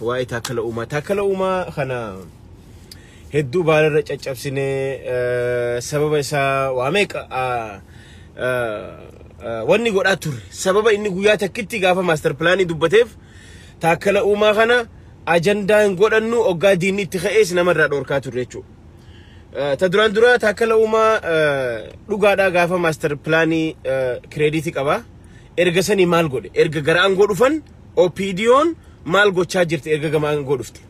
Waa'ee Taakkala Uumaa. Taakkala Uumaa kana hedduu baalarra caccabsinee, sababa isaa waa meeqa wanni godhaa turre. Sababa inni guyyaa takkitti gaafa master planii dubbateef Taakkala Uumaa kana ajandaa hin godhannu, oggaa diinni itti ka'ees namarraa dhorkaa turre jechuudha. Ta duraan dura Taakkala Uumaa dhugaadhaa gaafa master planii creditii qaba. Erga sanii maal godhe? Erga gara aangoo dhufan OPDO'n maal gochaa jirti erga gama aangoo dhufte?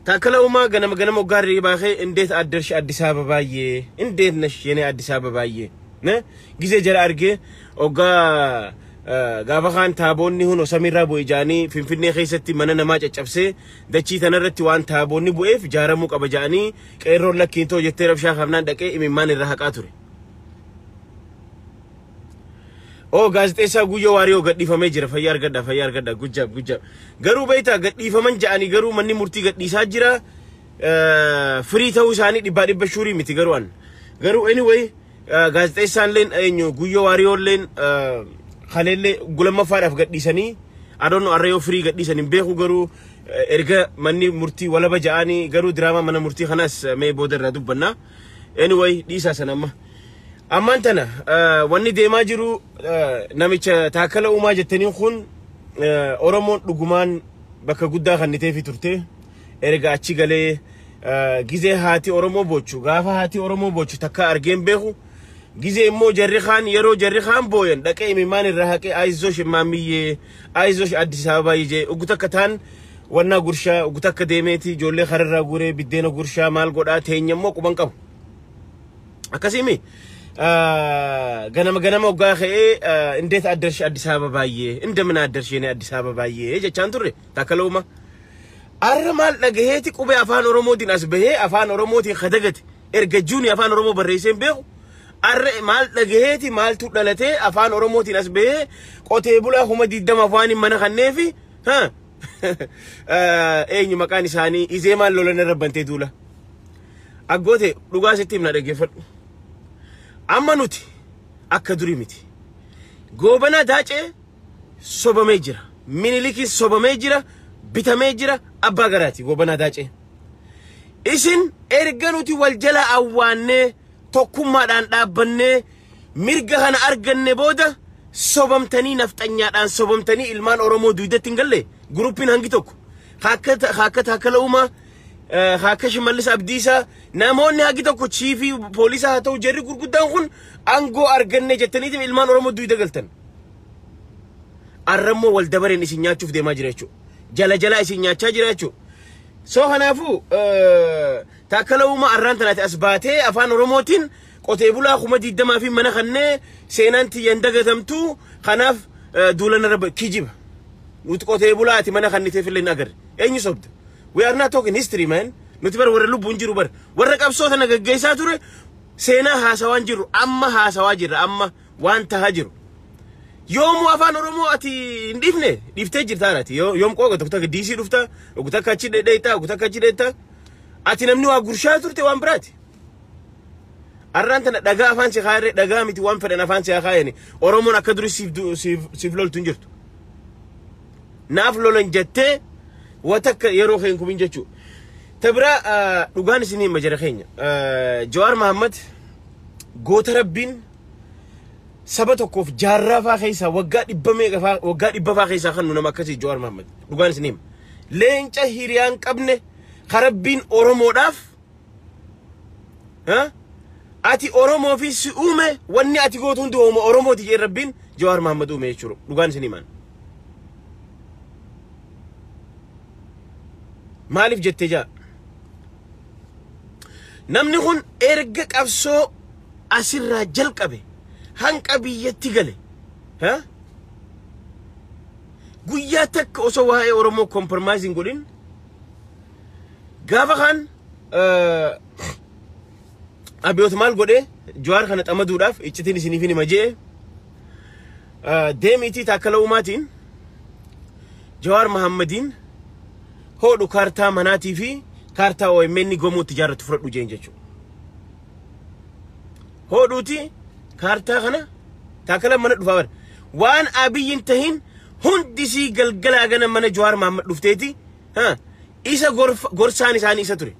Taakkala Uumaa ganama ganama oggaa hirribaa ka'e እንዴት አደርሽ አዲስ አበባዬ፣ እንዴት ነሽ የኔ አዲስ አበባዬ gizee jala argee, oggaa gaafa kaan taaboonni hun samiirraa bu'e ja'anii Finfinnee keessatti mana namaa caccabsee, dachii tanarratti waan taaboonni bu'eef ijaaramuu qaba ja'anii qeerroon lakkiin ta'u jettee rabshaa kaafnaan dhaqee imimmaan irra haqaa ture. Oo, gaazexeessaa Guyyoo Waariyoo gadhiifamee jira. Fayyaa argadha, fayyaa argadha, gujjaab gujjaab. Garuu beektaa, gadhiifaman ja'anii, garuu manni murtii gadhiisaa jira. Firii ta'uu isaanii dhibbaa dhibba sure miti garuu an. Garuu anyway, gaazexeessaan leen eenyu, Guyyoo Waariyoo leen kaleellee gulammaffaadhaaf gadhiisanii adoonno arra yoo firii gadhiisan hin beeku, garuu erga manni murtii walaba ja'anii, garuu diraamaa mana murtii kanas mee booda irraa dubbanna. Anyway, dhiisaa sana amma. Ammaan tana wanni deemaa jiru, namicha Taakkala Uumaa jettaniin kun, Oromoon dhugumaan bakka guddaa kanniteefi turte. Erga achi galee gizee haati Oromoo bochu, gaafa haati Oromoo bochu takka argeen beeku. Gizee immoo jarri kaan, yeroo jarri kaan booyan dhaqee imimmaan irraa haqee አይዞሽ ማሚዬ፣ አይዞሽ አዲስ አበባ jee ugu takka taan wannaa gurshaa ugu takka deemeeti ijoollee kararraa guuree biddeena gurshaa maal godhaa teenya immoo quban qabu. Akkasiimi ganama ganama waggaa ka'ee እንዴት አደርሽ አዲስ አበባዬ፣ እንደምን አደርሽ የኔ አዲስ አበባዬ jechaan turre Taakkala Uumaa. Arra maal dhagaheeti qubee afaan Oromootiin as bahee afaan Oromootiin kadagate? Erga juuni afaan Oromoo barreessee hin beeku. Arra maal dhagaheeti, maaltu dhalatee afaan Oromootiin as bahee qotee bulaa 20,000 afaaniin mana kanneefi eenyu maqaan isaanii Izeemaan lolan irra bantee duula. Aggoote, dhugaa sitti himna, dhaggeeffadhu. Amma nuti akka durii miti. Goobanaa Daacee sobamee jira. Minilikis sobamee jira. Bitamee jira. Abbaa garaati Goobanaa Daacee. Isin erga nuti wal jala awwaannee tokkummaadhaan dhaabbannee mirga kana arganne booda sobamtanii, nafxanyaadhaan sobamtanii ilmaan Oromoo duudatti hin galle groupiin hangi tokko. Akka Taakkala Uumaa, akka Shimallis Abdiisaa, namoonni hangi tokko chiefii poolisaa haa ta'u, jarri gurguddaan kun aangoo arganne jettaniitiin ilmaan Oromoo duuda galtan. Arrammoo wal dabareen isin nyaachuuf deemaa jira jechuudha. Jala jala isin nyaachaa jira jechuudha. So kanaafuu Taakkala Uumaa arraan tanaati as baatee afaan Oromootiin qotee bulaa 20,000 fi mana kannee seenaan tiyyan dagatamtu, kanaaf duula narra kijiba. Nuti qotee bulaati mana kanniteef illee hin agarre. Eenyu sobda? We are not talking history, man. Nuti bar warra lubbuun jiru, bar warra qabsoo tana gaggeessaa ture seenaa haasawaa hin jirru. Amma haasawaa jirra, amma waan tahaa jiru. Yoomuu afaan Oromoo ati hin dhiifne, dhiiftee jirta ati yoom qooqa tokko takka diisii dhufta, tokko takka achi dheeyta, tokko takka achi dheeyta. Ati namni waa gurshaa turte waan biraati. Arraan tana dhagaa afaan si kaayarree, dhagaa miti, waan fedhan afaan si haa kaayani. Oromoon akka durii siif loltu hin jirtu. Naaf lolan jettee watakka yeroo keen kumin jechuudha. Ta biraa dhugaan isinii hima, jara keenya. Jawaar Mahammad goota rabbiin saba tokkoof jaarraa faa keessaa, waggaa dhibba meeqa faa, waggaa dhibba faa keessaa kan nu nama akkasii Jawaar Mahammad, dhugaan isinii hima. Leenca hiriyaan qabne karabbiin Oromoodhaaf ati Oromoo fi si uume, wanni ati gootu hundi hooma Oromooti jee rabbiin Jawaar Mahammad uume jechuudha, dhugaan isinii himan. Maaliif jettee jaa? Namni kun erga qabsoo asirraa jalqabe hanqa biyyatti gale guyyaa takka osoo waa'ee Oromoo compromise hin godhin, gaafa kaan Abiyoot maal godhe? Jawaar kana xamaduudhaaf iccitiin isiniif hima jee deemiitii Taakkala Uumaatiin Jawaar Mahammadiin hodhu kaartaa manaatii fi kaartaa OMN gomootti ijaarratu fudhadhu jeen jechuudha. Hodhuuti kaartaa kana Taakkala mana dhufaa bara. Waan Abiyyiin tahin Hundisii galgalaa gana mana Jawaar Mahammad dhufteeti isa gorsaan isaanii isa ture.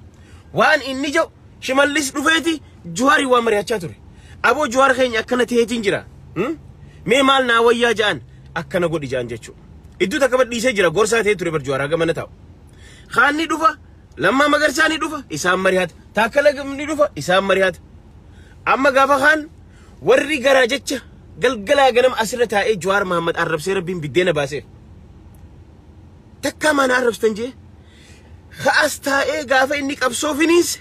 Waan inni jedhu Shimallis dhufeeti Jawaarii waan mari'achaa ture. Aboo Jawaar keenya akkana ta'eetiin jira. Mee maal naa wayyaa ja'an akkana godhi ja'an jechuudha. Iddoo takka badhiisee jira gorsaa ta'ee ture bar Jawaar haga mana taa'u. Kaan ni dhufa, Lammaa Magarsaa ni dhufa, isaan mari'ata. Taakkala ni dhufa, isaan mari'ata. Amma gaafa kaan warri garaa jecha galgalaa ganama asirra taa'ee Jawaar Mahammad arrabsee Rabbiin biddeena baaseef. Takkaa maana arrabsitan jee? Ka'as taa'ee gaafa inni qabsoo finiinse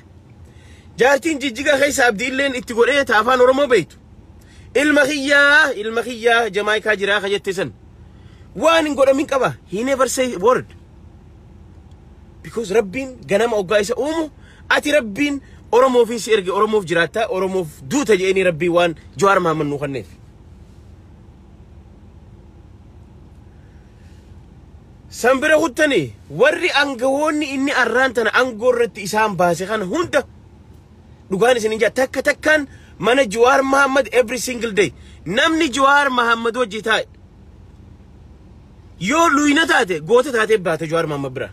jaartiin jijjiga keessa Abdii illeen itti godhee ta afaan Oromoo beektu. Ilma kiyyaa Jamaayikaa jiraa ka jette san. Waan hin godhamin qaba. He never say word. Because Rabbiin ganama oggaa isa uumu ati Rabbiin Oromoof si erge, Oromoof jiraattaa, Oromoof duuta jedhanii Rabbii waan Jawaar Mahammad nuu kenneef. San bira kuttanii warri aangawoonni inni arraan tana aangoo irratti isaan baase kana hunda dhugaan isin jaa takka takkaan mana Jawaar Mahammad every single day namni Jawaar Mahammad wajji taa'e yoo luyna taate goota taatee baate Jawaar Mahammad bira.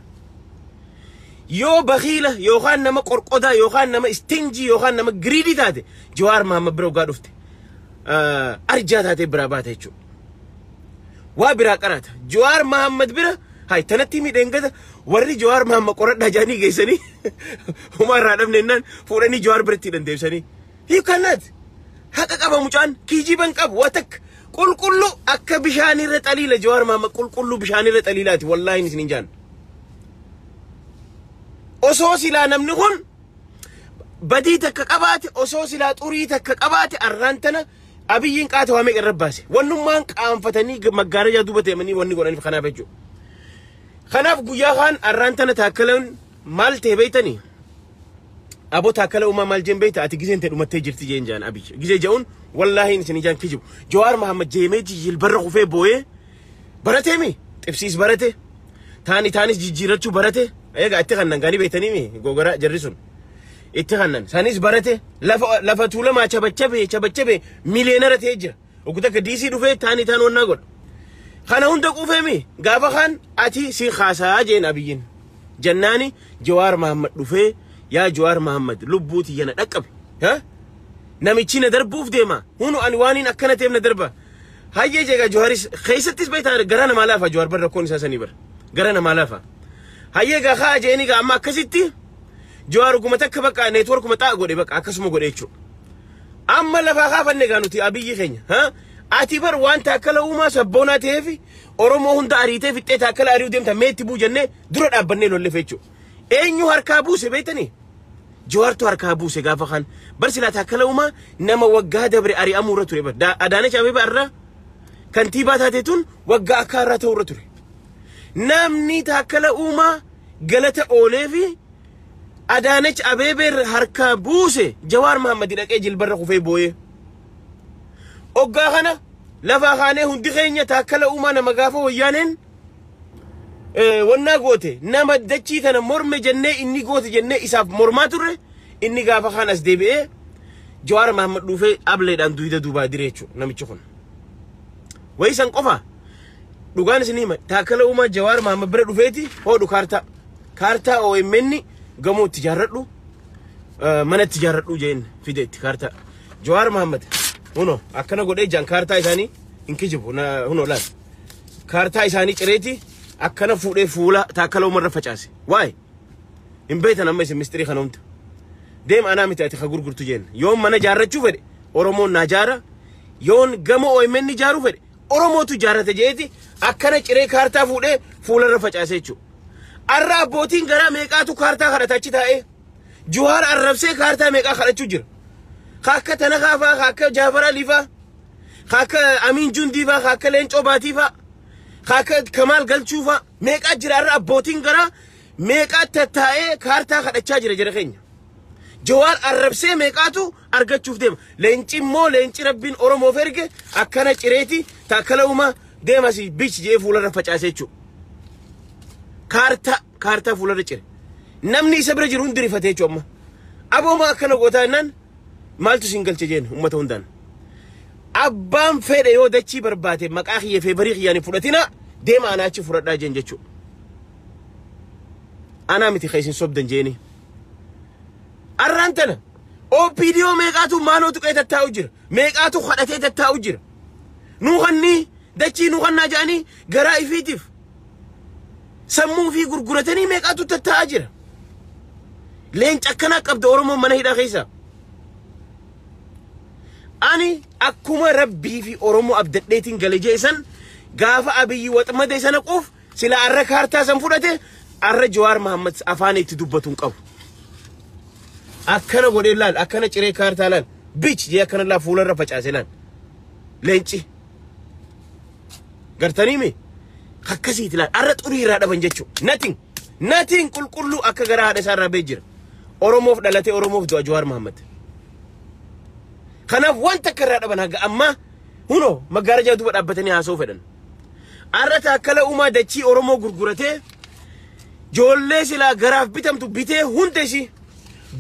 Yoo bakiila yookaan nama qorqodaa yookaan nama stingy yookaan nama greedy taate Jawaar Mahammad bira ogaa dhufte arjaa taatee biraa baate jechuudha. Waa biraa qaraata. Jawaar Mahammad bira hay tanatti miidhengata warri Jawaar Mahammad qoradhaa jaanii geessanii homaa irraa dhabne jennaan fuudhanii Jawaar biratti hidhan deebisanii. You cannot. Haqa qaba mucaan, kijiban qabu, waa takka qulqulluu akka bishaanirra xaliila. Jawaar Mahammad qulqulluu bishaanirra xaliilaati, wallaahi isin hin jaan. Osoo silaa namni kun badii takka qabaate, osoo silaa xurii takka qabaate, arraan tana Abiyyiin qaata waa meeqa irra baase. Wannummaan qaanfatanii maggaarajaa duuba deemanii wanni godhaniif kanaaf jechuudha. Kanaaf guyyaa kaan arraan tana Taakkalaan maal ta'e beeytanii? Aboo Taakkala Uumaa maal jeen beeyta, ati gizeen ta'e dhumattee jirti jeen jaan Abiyyi. Gizee je'uun wallaahi isin ijaan kijibu. Jawaar Mahammad jeemee jilbarra kufee booyee barateemi xibsiis barate taani taanis jijjiirachuu barate. Egaa itti kannan gaanii beeytanii mi gogora jarri sun. Itti kannan sanis barate, lafa lafa tuulamaa chabachabe chabachabe miliyeenara ta'ee jira. Oguu takka diisii dhufee taani taan wannaa godha. Kana hunda quufeemi gaafa kaan ati si haasaa jeen Abiyyiin. Jannaani Jawaar Mahammad dhufee, yaa Jawaar Mahammad, lubbuu tiyya na dhaqqabe. Namichi na darbuuf deema. Hunu ani waan akkana ta'eef na darba. Hayyee jeega Jawaaris keessattis beektaa gara namaa laafa Jawaar bar, rakkoon isaa sanii bar. Gara namaa laafa. Hayyee gaa haa jeeni gaa amma akkasitti Jawaar guma takka bakka networkuma xaa godhe bakka akkasuma godhe jechuudha. Amma lafaa kaafanne gaa nuti Abiyyi keenya. Ati bar waan Taakkala Uumaa sabboonaa ta'eef Oromoo hunda ariitee fixxee Taakkala ari'uu deemta, meetti buu jennee dura dhaabbannee lolleef jechuudha. Eenyu harkaa buuse beektanii? Jawaartu harkaa buuse gaafa kan. Bar silaa Taakkala Uumaa nama waggaa dabre ari'amuu irra ture bar. Adaanech Abeebee irraa kantiibaa taate tun waggaa akka irraa ta'uu irra ture. Namni Taakkala Uumaa galata oolee fi Adaanech Abeebee harkaa buuse Jawaar Mahammad dhaqee jilbarra kufee booyee. Oggaa kana lafaa kaanee hundi keenya Taakkala Uumaa nama gaafa wayyaaneen wannaa goote nama dachii tana morme jennee, inni goote jennee isaaf mormaa turre, inni gaafa kaan as deebi'ee Jawaar Mahammad dhufee ableedhaan duyda duubaa dire jechuudha namichi kun. Wayi san qofa dhugaan isin hima, Taakkala Uumaa Jawaar Mahammad bira dhufeeti hodhu kaartaa. Kaartaa OMN gamoo itti ijaarradhu, mana itti ijaarradhu jeen fide itti kaartaa. Jawaar Mahammad huno akkana godhee jaan kaartaa isaanii, hin kijibu huno laal. Kaartaa isaanii cireeti akkana fuudhee fuula Taakkala Uumarra facaase. Waa'ee hin beektan amma isin mistirii kana hunda. Deem, anaa miti ati ka gurgurtu jeen. Yoon mana ijaarrachuu fedhe Oromoon naa jaara. Yoon gamoo OMN ijaaruu fedhe Oromootu ijaarrata jeeti akkana ciree kaartaa fuudhee fuularra facaase jechuudha. Arra abbootiin garaa meeqaatu kaartaa kadhata achi taa'ee. Jawaar arrabsee kaartaa meeqaa kadhachuu jira. Ka akka Tanakaa fa'aa, ka akka Jaafar Alii fa'aa, ka akka Amiin Jundii fa'aa, ka akka Leencoo Baatii fa'aa, ka akka Kamaal Galchuu fa'aa meeqaa jira. Arra abbootiin garaa meeqaa tattaa'ee kaartaa kadhachaa jira jara keenya. Jawaar arrabsee meeqaatu argachuuf deema. Leenci immoo leenci Rabbiin Oromoof erge akkana cireeti Taakkala Uumaa deemasi bichi jee fuularra facaase jechuudha. Kaartaa fuularra cire. Namni isa bira jiru hundi rifatee jechuudha amma. Abooma akkana gootaa jennaan maaltu isin galche jeen uummata hundaan. Abbaan fedhe yoo dachii barbaade maqaa kiyya feebarii kiyyaan hin fudhatina. Deema anaa achi fudhadhaa jeen jechuudha. Anaa miti kan isin sobdan jeeni. Arraan tana OPDO meeqaatu maaloo tuqee tattaa'u jira. Meeqaatu kadhatee tattaa'u jira. Nuu kannii dachii nuu kannaa jedhanii garaa ifiitiif sammuu fi gurguratanii meeqaatu tattaa'aa jira. Leenca akkanaa qabda Oromoon mana hidhaa keessa. Ani akkuma rabbii fi Oromoo abdadheetiin gale jeesan gaafa Abiyyi waxmade sana quuf sila arra kaartaa san fudhate arra Jawaar Mahammad afaan itti dubbatu hin qabu. Akkana godhee laal, akkana ciree kaartaa laal, biich jee akkana laal fuularra facaase laal. Leenci. Gartanii mi? Akkasiiti laal arra xurii irraa dhaban jechuudha. Nothing. Nothing qulqulluu akka garaa haadha isaa irraa ba'ee jira. Oromoof dhalatee Oromoof du'a Jawaar Mahammad. Kanaaf wanta akka irraa dhaban haga ammaa hunoo maggaarajaa duuba dhaabbatanii haasa'uu fedhan. Arra Taakkala Uumaa dachii Oromoo gurguratee ijoollee silaa garaaf bitamtu bitee hunda ishii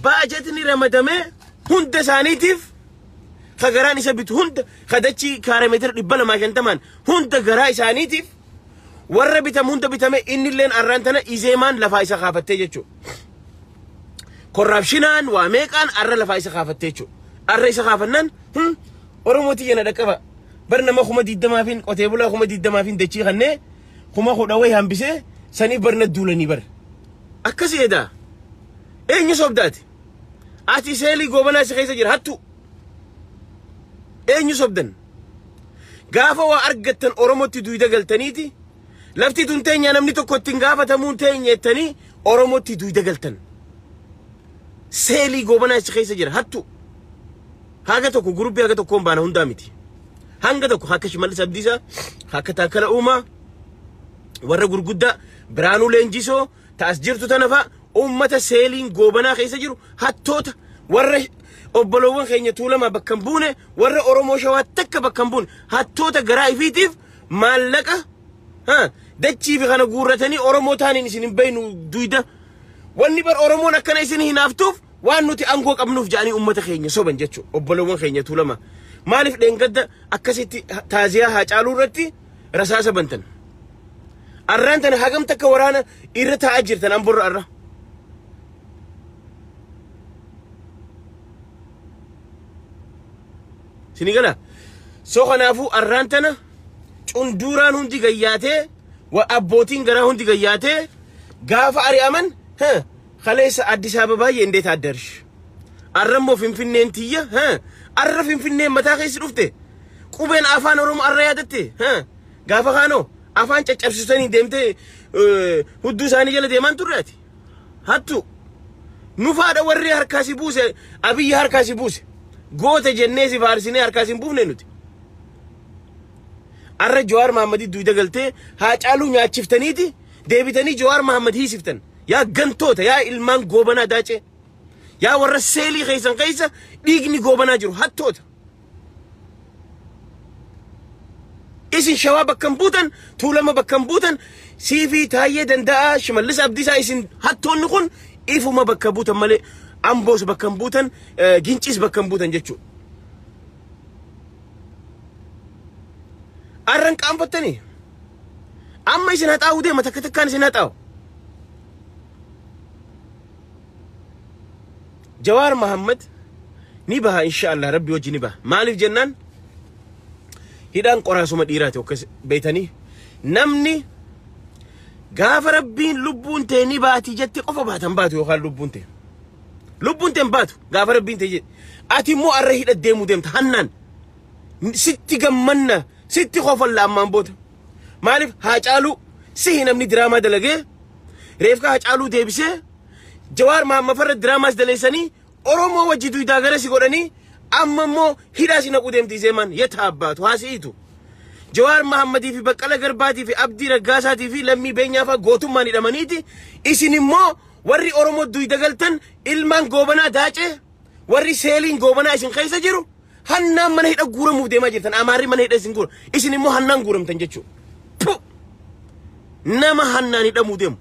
baajatni ramadamee hunda isaaniitiif ka garaan isa bitu hunda ka dachii kaarameetira 250 hunda garaa isaaniitiif warra bitamu hunda bitame innilleen arraan tana izeemaan lafaa isa kaafattee jechuudha. Korraapshinaan waa meeqaan arra lafaa isa kaafattee jechuudha. Arra isa kaafannaan Oromoo tiyya na dhaqqaba. Bar nama 20,000 qotee bulaa 20,000 dachii kannee 10,000 wayii hambisee saniif barna duulanii bar. Akkasii edaa. Eenyu sobdaati? Ati seelii goobanaa si keessa jira hattu. Eenyu sobdan? Gaafa waa argattan Oromootti duwida galtaniiti. Lafti tun teenya namni tokko ittiin gaafatamuun teenya jettanii Oromootti duwida galtan. Seelii goobanaa si keessa jira hattu. Haga tokko gurubbii haga tokkoon baana hundaa miti. Hanga tokko akka Shimallis Abdiisaa, akka Taakkala Uumaa, warra gurguddaa Biraanuu Leenjisoo, ta'as jirtu tana fa'a uummata seeliin goobanaa keessa jiru hattoota warra obboloowwan keenya Tuulamaa bakka hin buune, warra Oromoo Shawaa takka bakka hin buune, hattoota garaa ifiitiif maallaqa dachii fi kana guurratanii Oromoo taaniin isin hin beeynu duyda. Wanni bar Oromoon akkana isin hinaaftuuf waan nuti aangoo qabnuuf jedhanii uummata keenya soban jechuudha. Obboloowwan keenya Tuulamaa. Maaliif dheengadda akkasitti taaziyaa Haacaaluu irratti rasaasa bantan? Arraan tana hagam takka waraana irra taa'aa jirtan amborra arra. Sini gala. So kanaafuu arraan tana cunduuraan hundi gayyaatee wa abbootiin garaa hundi gayyaatee gaafa ari'aman kaleessa Addis Ababaa እንዴት አደርሽ? Arrammoo Finfinneen tiyya arra Finfinneen mataa keessi dhufte qubeen afaan Oromoo arra yaadatte gaafa kaanoo afaan caccabsiisanii deemtee hudduu isaanii jala deemaan turre ati. Hattu nufaadha warri harkaa si buuse Abiyyi harkaa si buuse goota jennee si faarsinee harkaa si hin buufne nuti. Arra Jawaar Mahammadii duwida galtee Haacaaluu nyaachiftaniiti deebitanii Jawaar Mahammad hiisiftan. Yaa gantoota yaa ilmaan goobanaa daacee yaa warra seelii keessan keessa dhiigni goobanaa jiru hattoota. Isin Shawaa bakka hin buutan, Tuulama bakka hin buutan, siifii Taayyee Danda'aa, Shimallis Abdiisaa isin hattoonni kun ifuma bakka buutan malee Amboos bakka hin buutan, Ginciis bakka hin buutan jechuudha. Arran qaanfattanii amma isin haxaa'uu deema takka takkaan isin haxaa'u. Jawaar Mahammad ni baha insha Allah rabbi wajji ni baha. Maaliif jennaan hidhaan qoraasuma dhiiraati akkas beeytanii namni gaafa rabbiin lubbuun tee ni baati jette qofa baatan baatu yookaan lubbuun tee. Lubbuun tee hin baatu gaafa rabbiin tee jette. Ati immoo arra hidha deemuu deemta hannaan sitti gammanna sitti qofalla ammaan booda. Maaliif Haacaaluu sihi namni diraamaa dalagee reefka Haacaaluu deebisee Jawaar Mahammad farra diraamaas daleessanii Oromoo wajji duwidaa gara si godhanii amma immoo hidhaa si naquu deemti zeeman yeta abbaatu haa si'iitu. Jawaar Mahammadii fi Baqqala Garbaatii fi Abdii Raggaasaatii fi Lammii Beenyaa fa'a gootummaan hidhamaniiti. Isin immoo warri Oromoo duwida galtan ilmaan goobanaa daacee warri seeliin goobanaa isin keessa jiru hannaan mana hidha guuramuuf deemaa jirtan. Amaarri mana hidha isin guura. Isin immoo hannaan guuramtan jechuudha. Nama hannaan hidhamuu deemu.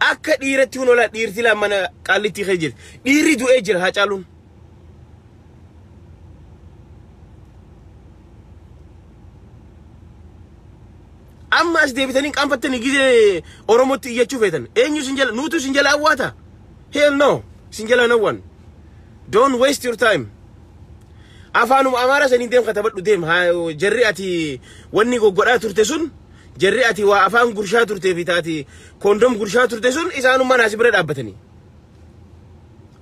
Akka dhiiratti hun olaa dhiirti laa mana qaallitti kee jirti. Dhiirri du'ee jira Haacaaluun. Amma as deebitanii qaanfattanii gizee Oromootti iyyachuu feetan. Eenyu isin jala nuutu isin jala awwaata? Hell no. Isin jala nawwan. Don't waste your time. Afaanuma Amaaraa saniin deem katabadhu deem. Jarri ati wanni goggodhaa turte sun, jarri ati waa afaan gurshaa turtee fi taati koondom gurshaa turte sun isaanummaan asii bira dhaabbatanii.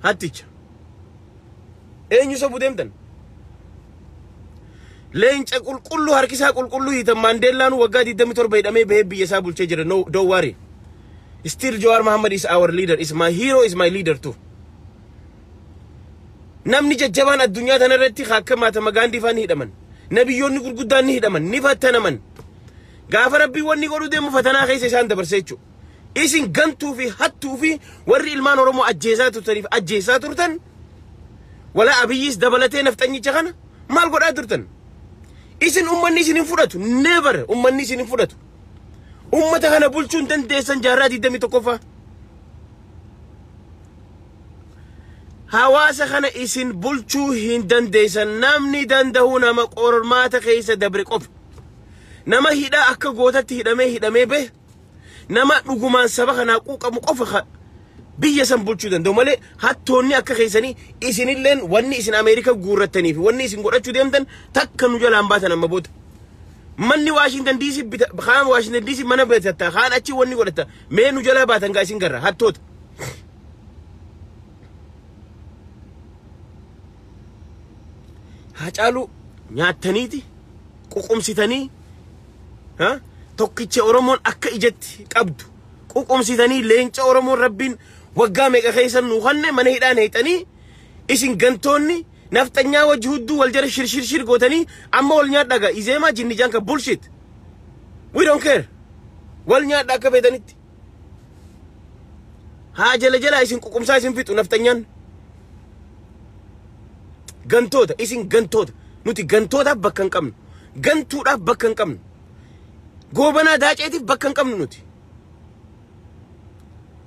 Hatticha. Eenyu sobu deemtan? Leenca qulqulluu harkisaa qulqulluu hiitan. Maandeellaan waggaa 27 hidhamee bahee biyya isaa bulchee jira. No, don't worry. Still Jawar Muhammad is our leader, is my hero, is my leader too. Namni jajjabaan addunyaa tanarratti akka Mahatma Gaandii faan hidhaman. Nabiyyoonni gurguddaan ni hidhaman, ni fattanaman. Gaafa Rabbii wanni godhuu deemu fatanaa keessa isaan dabarse jechuudha. Isin gantuu fi hattuu fi warri ilmaan Oromoo ajjeesaa turtaniif ajjeesaa turtan, wala Abiyyis dabalatee nafxanyicha kana maal godhaa turtan? Isin ummanni isin hin fudhatu. Never, ummanni isin hin fudhatu. Ummata kana bulchuun dandeessan jaarraa 21ffaa. Hawaasa kana isin bulchuu hin dandeessan. Namni danda'u nama qormaata keessa dabre qofa. Nama hidhaa akka gootatti hidhamee hidhamee bahe, nama dhugumaan saba kanaa quuqamu qofa biyya san bulchuu danda'u malee, hattoonni akka keessanii isinilleen wanni isin Ameerika guurrattanii fi wanni isin godhachuu deemtan takka nu jalaan baatan amma booda. Manni Waashintan DC bita, kaan Waashintan DC mana bitatta, kaan achi wanni godhatta, mee nu jalaa baatan gaa isin garra hattoota. Hacaaluu nyaattaniiti ququmsitanii, tokkicha Oromoon akka ijatti qabdu ququmsitanii, leenca Oromoon Rabbiin waggaa meeqa keessa nuu kanne mana hidhaan heexanii, isin gantoonni nafxanyaa wajji hudduu wal jala shir shir gootanii amma wal nyaadhaa gaa izeemaa jinni jaanka. Bullshit, we don't care. Wal nyaadhaa akka feetanitti. Haa jala jala isin ququmsaa isin fixu nafxanyaan. Gantoota, isin gantoota. Nuti gantootaaf bakka hin qabnu, gantuudhaaf bakka hin qabnu, Goobanaa Daaceetiif bakka hin qabnu. Nuti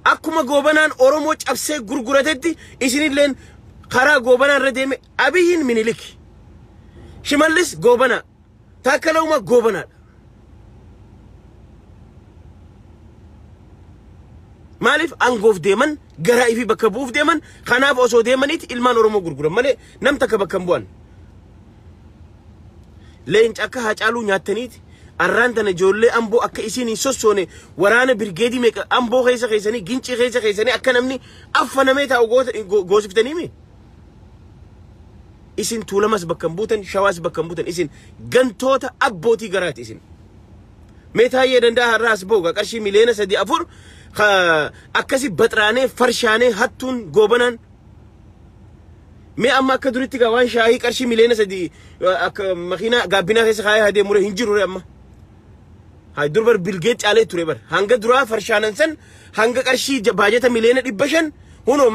akkuma Goobanaan Oromoo cabsee gurguratetti isinilleen karaa Goobanaa irra deeme. Abiyyiin Minilik, Shimallis Goobanaa, Taakkala Uumaa Goobanaadha. Maaliif aangoof deeman? Garaa ifii bakka bu'uuf deeman. Kanaaf osoo deemaniiti ilmaan Oromoo gurguran malee nam takka bakka hin bu'an. Leenca akka Haacaaluu nyaattaniiti arraan tana ijoollee Amboo akka isiin hin sossoone waraana birgeedii meeqa Amboo keessa keessanii, Gincii keessa keessanii akka namni affanamee taa'u goosiftaniimi. Isin Tuulamas bakka hin buutan, Shawaas bakka hin buutan. Isin gantoota abbootii garaati isin. Mee Taayyee Danda'a har'aa as booga qarshii miliyoona 3 4 akkasi baxraanee farshaanee hattuun Goobanaan. Mee amma akka duritti gaa waan shaayii qarshii miliyoona 3 akka makiinaa gaabbinaa keessa kaayee adeemu hin jiru amma. Haa dur bar Bilgeet caalee ture bar. Hanga duraa farshaanan san hanga qarshii baajata miliyoona 500, hunoo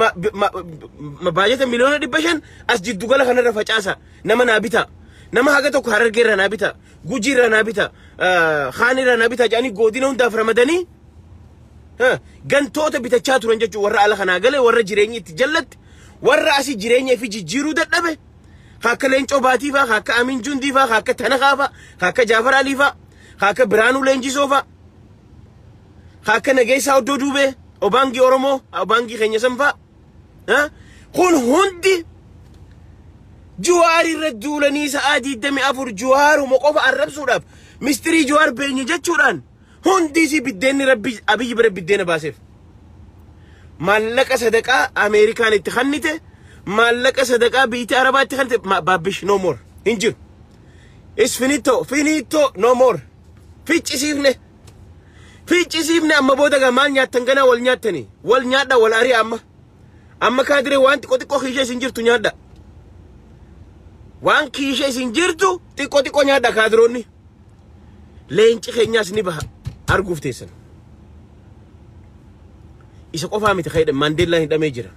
baajata miliyoona 500 as jiddugala kanarra facaasa, nama naa bitaa. Nama haga tokko Harargeerraa naa bitaa. Gujiirraa naa bitaa. Kaanirraa naa bitaa jedhanii godina hundaaf ramadanii gantoota bitachaa turan jechuun, warra ala kanaa galee, warra jireenyi itti jallatti, warra asii jireenya fi jijjiiruu dadhabe, akka Leencoo Baatii faa, akka Amin Jundii faa, akka Tanakaa faa, akka Jaafar Alii faa, akka Biraanuu Leenjisoo faa, akka Nageessaa Oddoo Duubee Obaangii Oromoo Obaangii keenya san faa, kun hundi Juwaar irra duulanii sa'aa 24 Juwaaruma qofa arrabsuudhaaf, mistirii Juwaar beenye jechuudhaan hundi isii biddeenni Rabbi Abiyyi bira biddeena baaseef. Maallaqa sadaqaa Ameerikaan itti kennite, maallaqa sadaqaa biyyi Arabaa itti kennite, baabbish no more, hin jiru. Is finito, finito, no more. Ficcisiifne. Ficcisiifne. Amma booda gaa maal nyaattan? Ganaa wal nyaattanii, wal nyaadha, wal ari'a amma. Amma kaadiree waan xiqqoo xiqqoo kiishee isin jirtu nyaadha. Waan kiishee isin jirtu xiqqoo xiqqoo nyaadha kaadiroonni. Leenci keenyaas ni baha, arguuf teessan. Isa qofaa miti kan hidhame. Maandeellaan hidhamee jira.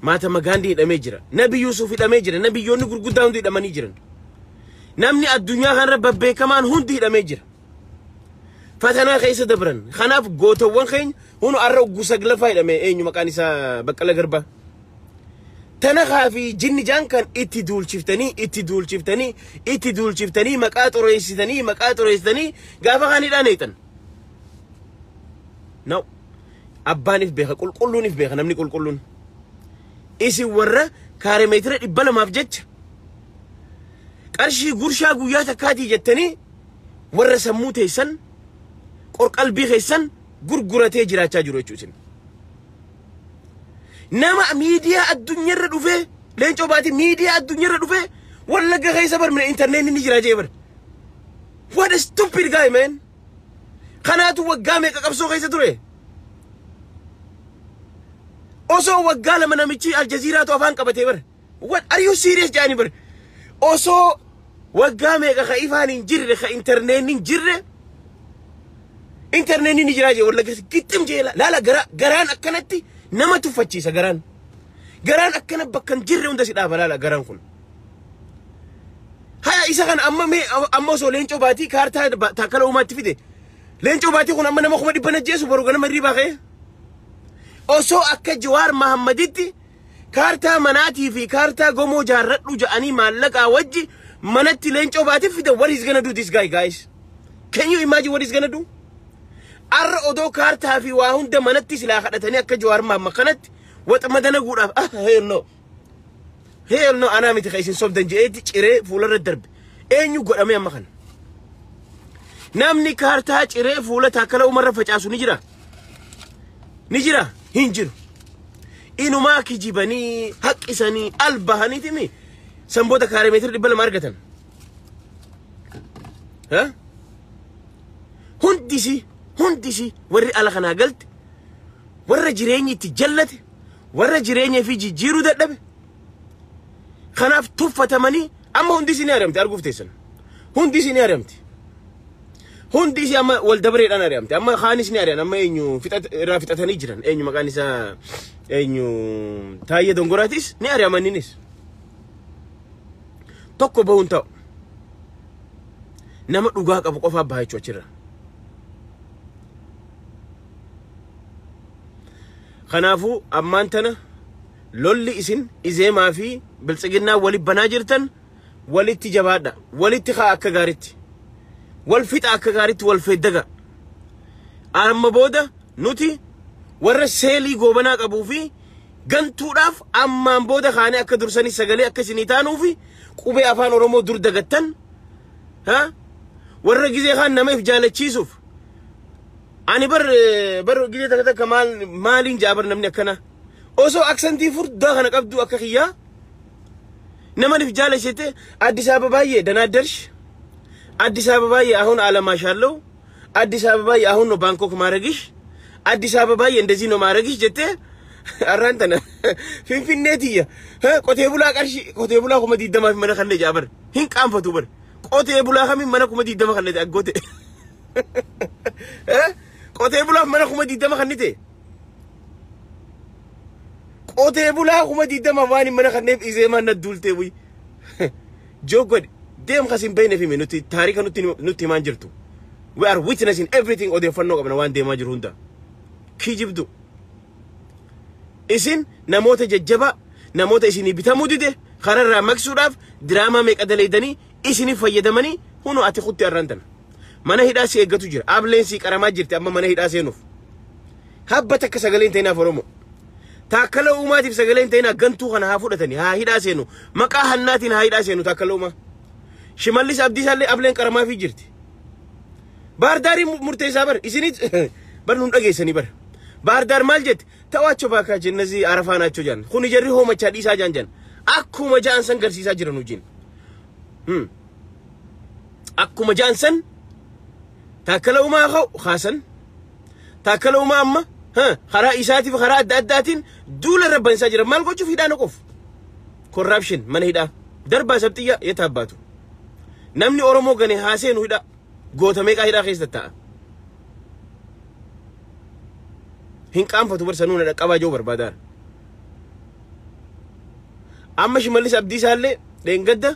Mahatma Gaandii hidhamee jira. Nabi Yuusuf hidhamee jira. Nabiyyoonni gurguddaa hundi hidhamanii jiran. Namni addunyaa kanarra babbeekamaan hundi hidhamee jira. Fatanaa keessa dabran. Kanaaf gootawwan keenya hunu har'a ugguu saglaffaa hidhame, eenyu maqaan isaa, Baqqala Garbaa. Tana fi jinni jaan kan itti duulchiftanii, itti duulchiftanii, itti duulchiftanii, maqaa xureessitanii, maqaa xureessitanii gaafa kaan hidhaan eexan. No. Abbaaniif beeka, qulqulluuniif beeka namni qulqulluun. Isin warra kaaree meetira 200f jecha qarshii gurshaa guyyaa takkaatii jettanii warra sammuu teessan qorqalbii keessan gurguratee jiraachaa jiru jechuudha isin. Nama miidiyaa addunyaarra dhufee, Leencoo Baatii miidiyaa addunyaarra dhufee Wallagga keessa bar intarneetni ni jira jee bar. What a stupid guy, man. Kanaatu waggaa meeqa qabsoo keessa ture? Osoo waggaa 2 namichi Aljaziiraatu afaan qabatee bar. What, are you serious jedhanii bar. Osoo waggaa meeqa ka ifaan hin jirre, ka intarneetni hin jirre, intarneetni ni jira jee Wallagga gixxim jee. Laala, garaan akkanatti nama tuffachiisa garaan. Garaan akkana bakka hin jirre hunda si dhaaba, laala garaan kun. Haya, isa kana amma mee amma osoo Leencoo Baatii kaartaa Taakkala Uumaatti fide. Leencoo Baatii kun amma nama 100,000 ajjeesu boru ganama hirribaa ka'ee. Osoo akka Jawaar Mahammaditti kaartaa manaatii fi kaartaa gomoo jaarradhu ja'anii maallaqaa wajji manatti Leencoo Baatii fide, what is gonna do this guy, guys? Can you imagine what he's gonna do? Arra odoo kaartaa fi waa hunda manatti silaa kadhatanii akka Jawaar Mahammad kanatti waxma dalaguudhaaf, ah, hell no. Hell no, anaa miti ka isin sobdan je'eetti ciree fuularra darbe. Eenyu godhame amma kana? Namni kaartaa ciree fuula Taakkala Uumarra facaasu ni jira? Ni jira? Hin jiru. Inumaa kijibanii haqqisanii al bahaniitimi sanboota kaaree meetira 200 argatan. Ha? Hundisi, hundisi warri ala kanaa galte, warra jireenyi itti jallate, warra jireenya fi jijjiiruu dadhabe. Kanaaf tuffatamanii amma hundi ni ari'amte, arguuf teessan. Hundi ni ari'amte. Hundi isii amma wal dabareedhaan ari'amte. Amma kaanis ni ari'an. Amma eenyu irraa fixatanii jiran. Eenyu maqaan isaa, eenyu, Taayyee Dongoraatis ni ari'aman innis. Tokko bahuun ta'u. Nama dhugaa qabu qofaa baha jechuudha achirra. Kanaafuu ammaan tana lolli isin Izeemaa fi Biltsiginnaa walitti banaa jirtan walitti jabaadha. Walitti kaa akka gaariitti. Wal fixa akka gaariitti, wal feeddaga. Amma booda nuti warra seelii Goobanaa qabuu fi gantuudhaaf ammaan booda kaanee akka dursanii sagalee akka isinii taanuu fi qubee afaan Oromoo dur dagattan, ha? Warra gizee kaan nama if jaalachiisuuf ani bar bar gizee takka takka maal maaliin jaa bar, namni akkana osoo aksantii furdaa kana qabdu akka kiyyaa nama if jaalachite አዲስ አበባዬ ደህና አደርሽ፣ አዲስ አበባዬ አሁን አለማሻለሁ፣ አዲስ አበባዬ አሁን ነው ባንኮክ ማድረግሽ፣ አዲስ አበባዬ እንደዚህ ነው ማድረግሽ jettee arraan tana Finfinnee tiyya qotee bulaa qarshii qotee bulaa 20,000f mana kanne jaa bar. Hin qaanfatu bar. Qotee bulaa kamiin mana 20,000 kannete aggoote? Qotee bulaaf mana 20,000 kannite? Qotee bulaa 20,000f waan hin mana kanneef Izeemaan na duultee buyi joo godhe deem kas hin beekne fi nuti taarika nutti himaan jirtu. We are witnessing everything. Odeeffannoo qabna waan deemaa jiru hunda. Kijibdu. Isin namoota jajjabaa, namoota isinii bitamuu dide kararraa maqsuudhaaf diraamaa meeqa daleeydanii isinii fayyadamanii hunu ati kutti arraan tana. Mana hidhaa si eeggatu jira. Ableen si qaramaa jirti amma mana hidhaa seenuuf. Habba takka sagalee hin ta'inaaf Oromoo. Taakkala Uumaatiif sagalee hin ta'inaa. Gantuu kana haa fudhatanii haa hidhaa seenu. Maqaa hannaatiin haa hidhaa seenu Taakkala Uumaa. Shimallis Abdiisaallee ableen qaramaafii jirti. Baardaariin murteessaa bar isinit bar nun dhageessanii bar. Baardaar maal jette? Ta'aachoo baakaa jennasi arafaa naachoo jaan. Kuni jarri hoomachaa dhiisaa jaan jaan. Akkuma ja'an san garsiisaa jiran hojiin. Akkuma ja'an san Taakkala Uumaa ka'u kaasan. Taakkala Uumaa amma karaa isaatiif karaa adda addaatiin duula rabbansaa jira. Maal gochuuf? Hidhaa naqof. Corruption mana hidhaa. Darbaa sabxiyyaa yeeta abbaatu. Namni Oromoo gane haa seenu hidhaa. Goota meeqaa hidhaa keessa ta'a. Hin qaanfatu bar, sanuu na dhaqqabaa jiru barbaadaara. Amma Shimallis Abdiisaallee dheengadda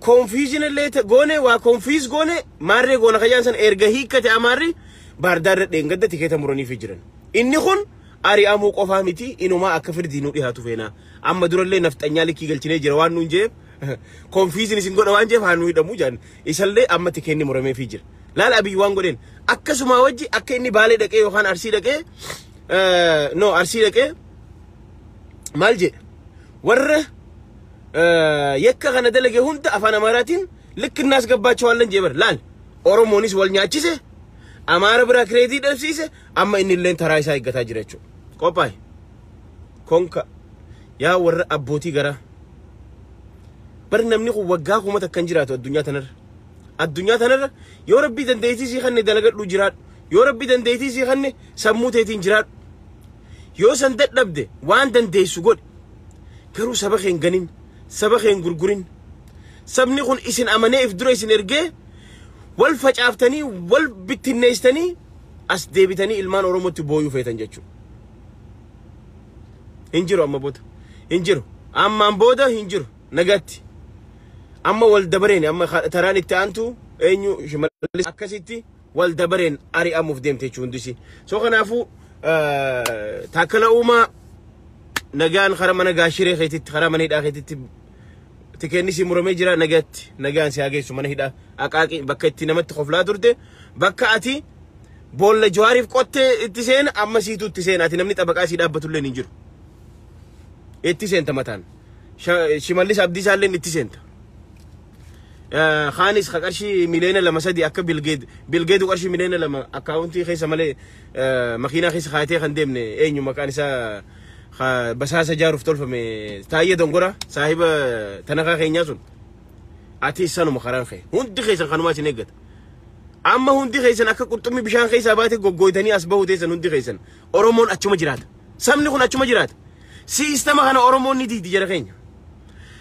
confusion illee goone, waa confuse goone, maarree goona kayyaan san erga hiikkate amaarri baardaarra dheengadda tikeeta muraniifi jiran. Inni kun Ari'amuu qofaa miti, inumaa akka firdii nu dhiyaatu feena. Amma durallee nafxanyaa likkii galchinee jira waan nuun jeef, confusion isin godha waan jeef haa nu hidhamuu jaan. Isallee amma tikeenni murameefii jira. Laala Abiyyi waan godheen. Akkasuma wajji akka inni Baalee dhaqee yookaan Arsii dhaqee, no, Arsii dhaqee maal jedhe? Warra yakka kana dalage hunda afaan Amaaraatiin ልክ እናስገባቸዋለን jee bar. Laal, Oromoonis wal nyaachise, Amaara biraa credit dhabsiise. Amma inni illeen taraa isaa eeggataa jira jechuudha. Qophaa'e. Konka yaa warra abbootii garaa. Bar namni kun waggaa 1000 kan jiraatu addunyaa tanarra. Addunyaa tanarra yoo Rabbii dandeettii sii kanne dalagadhu, jiraadhu. Yoo Rabbii dandeettii sii kanne sammuu teetiin jiraadhu. Yoo san dadhabde waan dandeessu godhi. Garuu saba kee hin ganin, saba kee hin gurgurin. Sabni kun isin amanee if dura isin ergee, wal facaaftanii, wal bittinneessitanii as deebitanii ilmaan Oromootti booyuu feetan jechuudha. Hin jiru amma booda. Hin jiru. Ammaan booda hin jiru. Nagatti. Amma wal dabareen, amma taraan itti aantu eenyu? Shimallis. Akkasitti wal dabareen ari'amuuf deemte jechuudha hundisi. So kanaafuu Taakkala Uumaa, nagaan karaa mana gaashiree keetitti, karaa mana hidhaa keetitti tikeenni si muramee jira. Nagatti nagaan si haa geessu mana hidhaa Aqaaqii, bakka itti namatti koflaa turte, bakka ati boolla Jawaariif qottee itti seena, amma siitu itti seena. Ati namni xabaqaa sii dhaabbatullee hin jiru. Itti seenta mataan. Shimallis Abdiisaallee itti seenta. Kaanis ka qarshii 2 miliyoona 3 akka Bilgeed Bilgeedu qarshii 2 miliyoona akkaawuntii keessa malee makiinaa keessa kaayatee kan deemne, eenyu maqaan isaa, basaasa jaaruuf tolfame, Taayyee Dongora, saahiba tanakaa keenyaa sun, ati sanuma karaan kee. Hundi keessan kanumaa isin eeggata. Amma hundi keessan akka qurxummii bishaan keessaa baate goggooytanii as bahu teessan hundi keessan. Oromoon achuma jiraata. Sabni kun achuma jiraata. Siistama kana Oromoon ni diigdi jara keenya.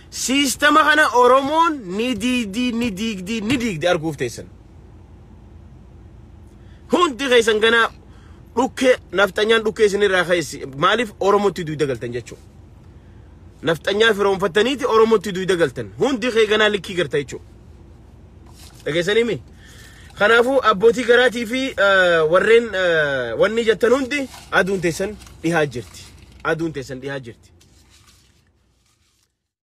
Siistama kana Oromoon ni diigdi, ni diigdi, ni diigdi, arguuf teessan. Hundi keessan ganaa dhukkee nafxanyaan dhukkee isinirraa keessi. Maaliif Oromootti duyda galtan jechuudha. Nafxanyaa firoonfattaniiti Oromootti duyda galtan. Hundi kee ganaa likkii garta jechuudha. Dhageessanii mi? Kanaafuu abbootii garaatii fi warreen wanni jettan hundi, aduun teessan dhihaa jirti. Aduun teessan dhihaa jirti.